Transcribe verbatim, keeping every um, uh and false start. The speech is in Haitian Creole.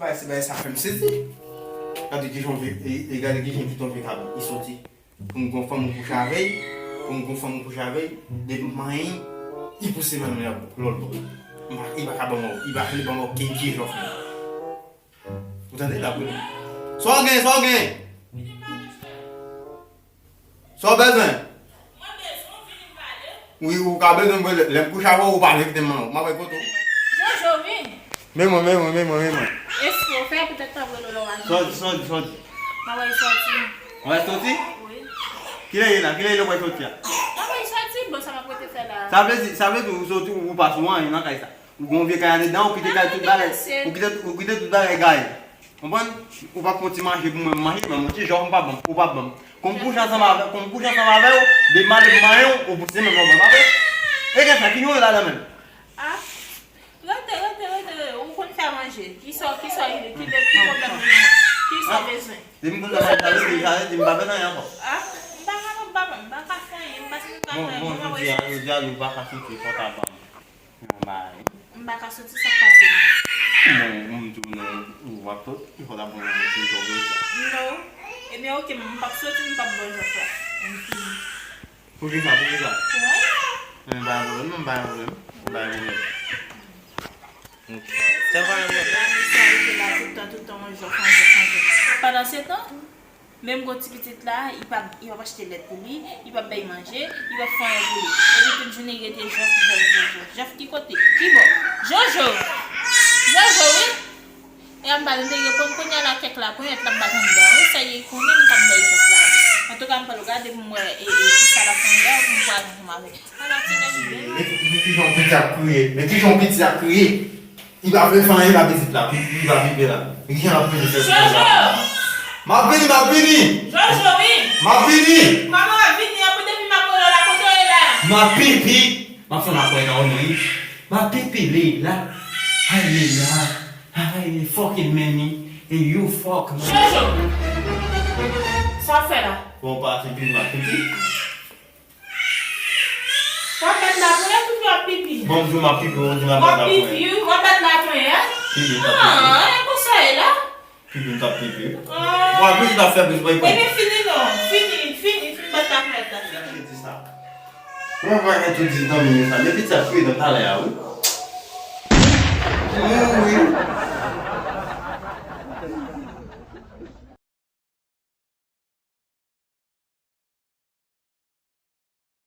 Bay, se bay sa fè m sezi. Gade kijan vye, e, e gade kijan piton vye kab li soti. Pou m gon fanm m kouche avè l, pou m gon fanm m kouche avè l, depi m manyen, li pouse men m lòt bò. M pa, li pa ka ban m, li pa, li ban m okenn ti jòf non. Ou tande la pou nou. Sa w gen, sa w gen? Sa w bezwen? Mwen bezwen w vini m pale. Wi, ou ka bezwen mwen, lè m kouche avè w, ou pa vle kite m nan. M ap bay kote w. Jojo, vin. Men mwen, men mwen, men mwen, men mwen. Espre w fè poutèt pa vre lolo a. Sòti, sòti, sòti. M ap bay sòti. Ou bay sòti? Wi. Kilè ye la? Kilè ye lè ou bay sòti a? M ap bay sòti, bon, sa m ap rete fè la. Sa vle di, sa vle di ou sòti, ou pa sou anyen nan kay sa. Ou gon vye kay andedan, ou kite kay tout bagay. Ou kite, ou kite tout bagay gaye. Konprann? Ou p ap fè yon ti manje pou mwen, m manje, men yon ti jòf m p ap ban m, ou p ap ban m. Kon m kouche ansanm avè, kon m kouche ansanm avè w, de malè m manyen w, ou pouse men m nan ban m, pa vre? E gen sa, ki nou ye ladan menm? Ah, rete, rete, rete, rete, ou konn fè manje. Kisa, kisa w ye, ki, ki pwoblèm ou gen? Kisa w bezwen? Depi m konn sa, sa vle di, sa vle di m pa bezwen anyen ankò. Ah, m pa ka, m pa, m pa ka fè anyen, m pa santi m ka fè anyen. Bon, bon, jodi a, jodi a, nou pa ka soti, fò ta ban m. Yon bagay. M pa ka soti, sa k pase? Bon, m di w non, ou ap sot, ou fò ta ban m yon ti jòf. Non. Ebyen, oke, m p ap soti, m p ap ban w jòf la. M fini. Poukisa, poukisa? Pou anyen. Men pa gen pwoblèm, non, pa gen pwoblèm. Pa gen pwoblèm. Ok. Sa pa gen pwoblèm. La, mesye a rete la tout tan, tout tan, yon jòf, yon jòf, yon jòf. Pandan se tan, menm gwo ti pitit la, li p ap, li p ap achte lèt pou li, li p ap bay manje, li p ap fè anyen pou li. Epi tout jounen, li rete jòf, jòf, jòf, jòf. Jòf ki kote? Ki bò? Jojo! Jojo, wi! E a m pa tande reponn kounye a la kèk la, ponyèt l ap bat anndan. Wi, sa ye konnen m t ap bay jòf la. Antouka, m pral gade pou m wè, e, e, kisa l ap fè anndan pou m pral ansanm avè l. Ala ti nèg bèl. Men, men kijan piti ap kriye. Men kijan piti ap kriye. Li pa vle fè anyen la pitit la. Li, li pa pipe la. Men kijan l ap peze fè pitit la. Jojo! M ap vini, m ap vini! Jojo, wi! M ap vini! Kòman w ap vini? Apre depi m ap rele w la, kote w ye la? M ap pipi! M ap fè m ap wè nan w wi. M ap pipi, Leila. Ay, Leila. Ay, fucking Manny. And you fuck, man. Jojo! Sa w ap fè la? Bon, pa pipi, m ap pipi. W ap bat la pou lè tout w ap pipi. Bon, m di w m ap pipi, ou di m ap bat la pou lè. W ap pipi, w ap bat la pou lè, a? Pipi, m p ap pipi. Ah, e konsa e la? Pipi, m t ap pipi. Ah. Bon, apre, li t ap fè plis, bon, li pran. Ebyen, fini non. Fini, fini, fini bat la pou lè, la. Fini. Di sa. Mwen pa gen tout di nan minit sa. Men piti ap kriye nan talè a, wi. Wi, wi.